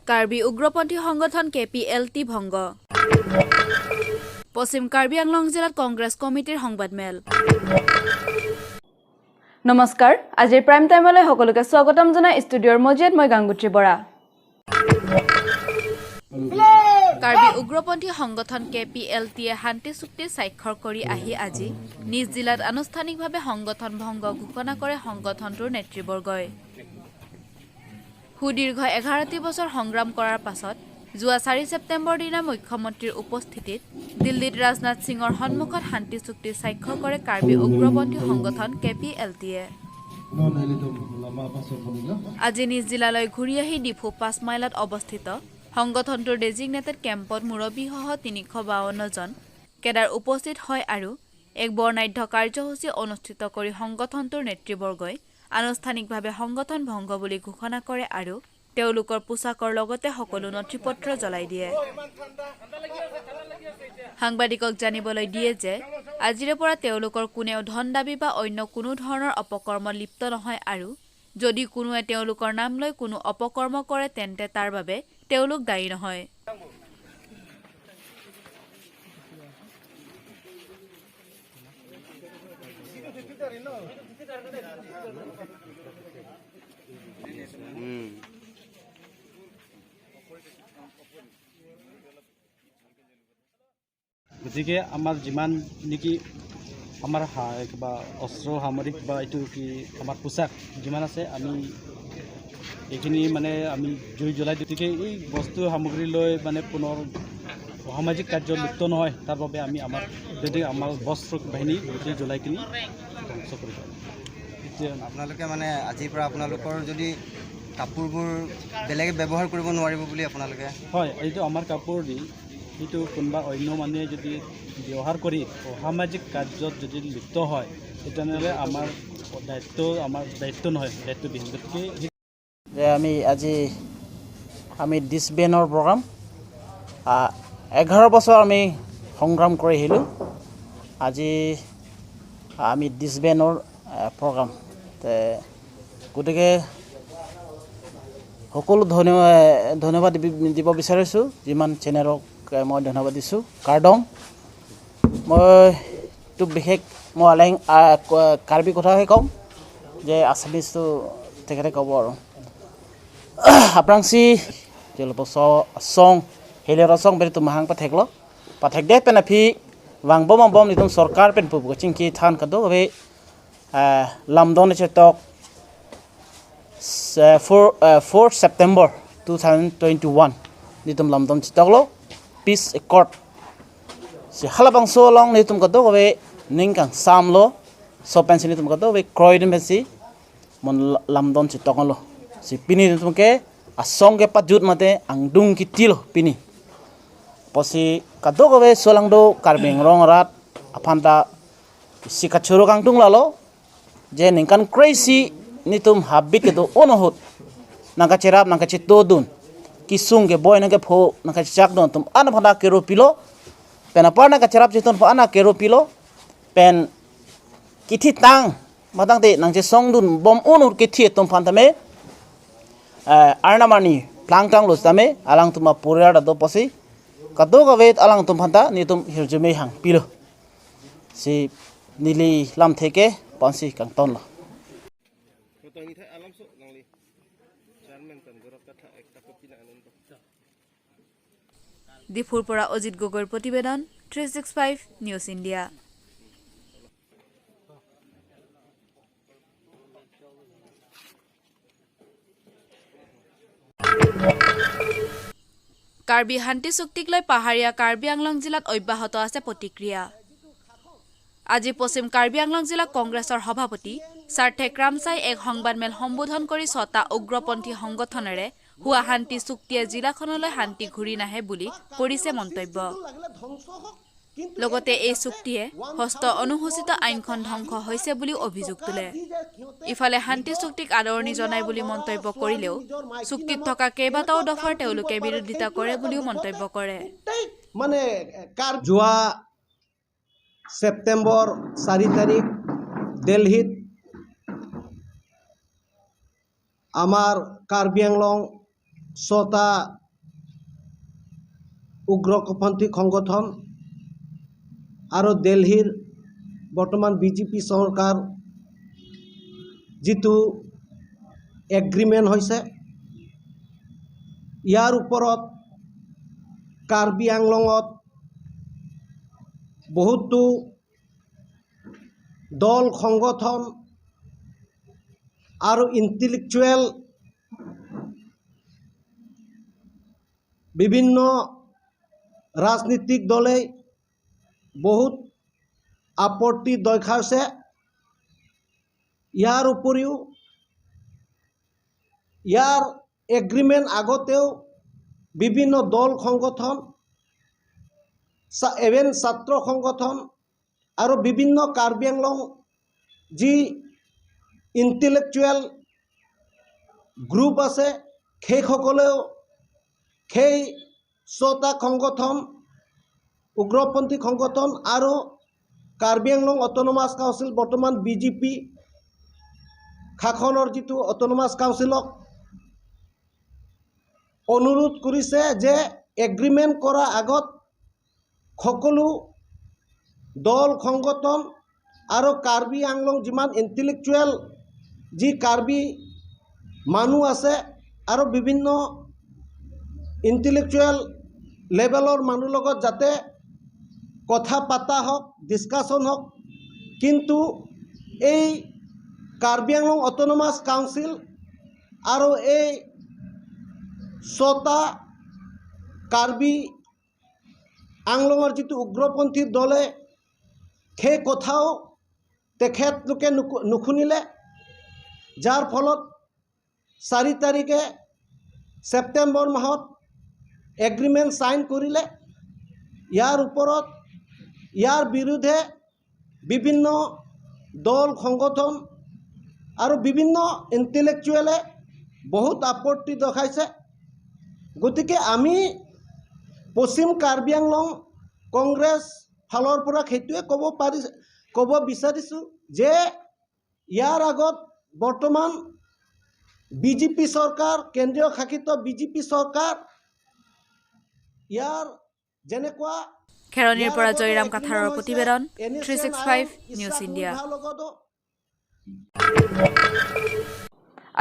কাৰ্বি উগ্ৰপন্থী সংগঠন K P L T ভংগ। পশ্চিম কাৰ্বি আংলং জিলাত কংগ্ৰেছ কমিটিৰ সংবাদমেল। নমস্কাৰ, আজিৰ প্ৰাইম টাইমলৈ সকলোকে স্বাগতম জনাই ষ্টুডিঅ'ৰ মজিয়াত মই গাংগুত্ৰী বৰা। কাৰ্বি উগ্ৰপন্থী সংগঠন কে পি এল টিয়ে শান্তি চুক্তি স্বাক্ষৰ কৰি আহি আজি নিজ জিলাত আনুষ্ঠানিকভাৱে সংগঠন ভংগ ঘোষণা কৰে সংগঠনটোৰ নেতৃবৰ্গই। সুদীৰ্ঘ 11টি বছৰ সংগ্ৰাম কৰাৰ পাছত যোৱা 4 ছেপ্টেম্বৰ দিনা মুখ্যমন্ত্ৰীৰ উপস্থিতিত দিল্লীত ৰাজনাথ সিঙৰ সন্মুখত শান্তি চুক্তি স্বাক্ষৰ কৰে কাৰ্বি উগ্ৰপন্থী সংগঠন কে পি এল টিয়ে। আজি নিজ জিলালৈ ঘূৰি আহি ডিফু 5 মাইলত অৱস্থিত সংগঠনটোৰ ডেজিগনেটেড কেম্পত মুৰব্বীসহ 352 জন কেডাৰ উপস্থিত হয় আৰু এক বৰ্ণাঢ্য কাৰ্যসূচী অনুষ্ঠিত কৰি সংগঠনটোৰ নেতৃবৰ্গই আনুষ্ঠানিকভাৱে সংগঠন ভংগ বুলি ঘোষণা কৰে আৰু তেওঁলোকৰ পোছাকৰ লগতে সকলো নথি-পত্ৰ জ্বলাই দিয়ে। সাংবাদিকক জানিবলৈ দিয়ে যে আজিৰে পৰা তেওঁলোকৰ কোনেও ধন দাবী বা অন্য কোনো ধৰণৰ অপকৰ্মত লিপ্ত নহয় আৰু যদি কোনোৱে তেওঁলোকৰ নাম লৈ কোনো অপকৰ্ম কৰে তেন্তে তাৰ বাবে তেওঁলোক দায়ী নহয়। গতিকে আমাৰ যিমান নেকি আমাৰ কিবা অস্ত্ৰ সামৰিক বা এইটো কি আমাৰ পোছাক যিমান আছে আমি এইখিনি মানে আমি জুই জ্বলাই। গতিকে এই বস্তু সামগ্ৰী লৈ মানে পুনৰ অসামাজিক কাৰ্যত লিপ্ত নহয়, তাৰ বাবে আমি আমাৰ যদি আমাৰ বস্ত্ৰ বাহিনী গোটেই জ্বলাই কিনি ধ্বংস কৰি দিওঁ। এতিয়া আপোনালোকে মানে আজিৰ পৰা আপোনালোকৰ যদি কাপোৰবোৰ বেলেগে ব্যৱহাৰ কৰিব নোৱাৰিব বুলি আপোনালোকে হয়, এইটো আমাৰ কাপোৰ দি সেইটো কোনোবা অন্য মানুহে যদি ব্যৱহাৰ কৰি অসামাজিক কাৰ্যত যদি লিপ্ত হয় তেনেহ'লে আমাৰ দায়িত্ব নহয়, দায়িত্ববিহীন। গতিকে যে আমি আজি আমি ডিছবেনৰ প্ৰগ্ৰাম 11 বছৰ আমি সংগ্ৰাম কৰি আহিলোঁ। আজি আমি ডিছবেনৰ প্ৰগ্ৰাম, গতিকে সকলো ধন্যবাদ দিব বিচাৰিছোঁ। যিমান চেনেলক মই ধন্যবাদ দিছোঁ। কাৰ্ডং মই তো বিশেষ মই আলেং কাৰ্বি কথাহে ক'ম যে আছামিজটো তেখেতে ক'ব আৰু আপনাংসি জলপ song helero song beri tu mahang patheklo pathek de pen phi wang bom bom ni tum sarkar pen pu chingki than ka do be lamdon che tok 4 September 2021 ni tum lamdon che tok lo peace accord si halabang so long ni tum ka do be ning kang sam lo so pen ni tum ka do be kroiden pen si mon lamdon che tok lo si pini ni tum ke asong ke pajut mate angdung ki tilo pini posi kado kowe solang do karbing rong rat apanta sikachuro kangtung lalo je ningkan crazy nitum habit ke do onohut nangka cerap nangka cito dun kisung ke boy nangka pho nangka chak don tum ana phana kero pilo pen apa nangka cerap chiton pho ana kero pilo pen kithi tang matang te nangche song dun bom onur kithi tum phantame arnamani plangtang lostame alang tuma puriara do posi kado gavet alang tum phanta ni tum hirjume hang pilo si nili lam theke pansi kangton lo. ডিফুৰ পৰা অজিত গগৈৰ প্ৰতিবেদন, 365 news India. Karbi শান্তি চুক্তিক লৈ পাহাৰীয়া কাৰ্বি আংলং জিলাত অব্যাহত আছে প্ৰতিক্ৰিয়া। আজি পশ্চিম কাৰ্বি আংলং জিলা কংগ্ৰেছৰ সভাপতি সাৰ্থেক ৰামচাই এক সংবাদমেল সম্বোধন কৰি 6টা উগ্ৰপন্থী সংগঠনেৰে হোৱা শান্তি চুক্তিয়ে জিলাখনলৈ শান্তি ঘূৰি নাহে বুলি কৰিছে মন্তব্য। লগতে এই চুক্তিয়ে ষষ্ঠ অনুসূচিত আইনখন ধ্বংস হৈছে বুলিও অভিযোগ তোলে। ইফালে শান্তি চুক্তিক আদৰণি জনাই বুলি মন্তব্য কৰিলেও চুক্তিত থকা কেইবাটাও দফাৰ তেওঁলোকে বিৰোধিতা কৰে বুলিও মন্তব্য কৰে। মানে যোৱা ছেপ্টেম্বৰ 4 তাৰিখ দিল্লীত আমাৰ কাৰ্বি আংলং ছটা উগ্ৰপন্থী সংগঠন আৰু দিল্লীৰ বৰ্তমান বিজেপি চৰকাৰ যিটো এগ্ৰিমেণ্ট হৈছে, ইয়াৰ ওপৰত কাৰ্বি আংলঙত বহুতো দল সংগঠন আৰু ইণ্টেলেকচুৱেল বিভিন্ন ৰাজনীতিক দলে বহুত আপত্তি দেখাইছে। ইয়াৰ উপৰিও ইয়াৰ এগ্ৰিমেণ্ট আগতেও বিভিন্ন দল সংগঠন, এভেন ছাত্ৰ সংগঠন আৰু বিভিন্ন কাৰ্বি আংলং যি ইণ্টেলেকচুৱেল গ্ৰুপ আছে, সেইসকলেও সেই ছটা সংগঠন, উগ্ৰপন্থী সংগঠন আৰু কাৰ্বি আংলং অট'নমাছ কাউন্সিল, বৰ্তমান বিজেপি শাসনৰ যিটো অট'নমাছ কাউন্সিলক অনুৰোধ কৰিছে যে এগ্ৰিমেণ্ট কৰাৰ আগত সকলো দল সংগঠন আৰু কাৰ্বি আংলং যিমান ইণ্টেলেকচুৱেল যি কাৰ্বি মানুহ আছে আৰু বিভিন্ন ইণ্টেলেকচুৱেল লেভেলৰ মানুহৰ লগত যাতে কথা পতা হওক, ডিছকাশ্যন হওক। কিন্তু এই কাৰ্বি আংলং অট'নমাছ কাউন্সিল আৰু এই ছটা কাৰ্বি আংলঙৰ যিটো উগ্ৰপন্থীৰ দলে সেই কথাও তেখেতলোকে নুশুনিলে, যাৰ ফলত 4 তাৰিখে ছেপ্টেম্বৰ মাহত এগ্ৰিমেণ্ট চাইন কৰিলে। ইয়াৰ ওপৰত ইয়াৰ বিৰুদ্ধে বিভিন্ন দল সংগঠন আৰু বিভিন্ন ইণ্টেলেকচুৱেলে বহুত আপত্তি দেখাইছে। গতিকে আমি পশ্চিম কাৰ্বি আংলং কংগ্ৰেছ ফালৰ পৰা সেইটোৱে ক'ব বিচাৰিছোঁ যে ইয়াৰ আগত বৰ্তমান বিজেপি চৰকাৰ, কেন্দ্ৰীয় শাসিত বিজেপি চৰকাৰ ইয়াৰ যেনেকুৱা খেৰণিৰ পৰা জয়ৰাম কাথাৰৰ প্ৰতিবেদন, 365 নিউজ ইণ্ডিয়া।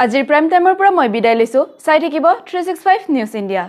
আজিৰ প্ৰাইম টাইমৰ পৰা মই বিদায় লৈছোঁ। চাই থাকিব 365 নিউজ ইণ্ডিয়া।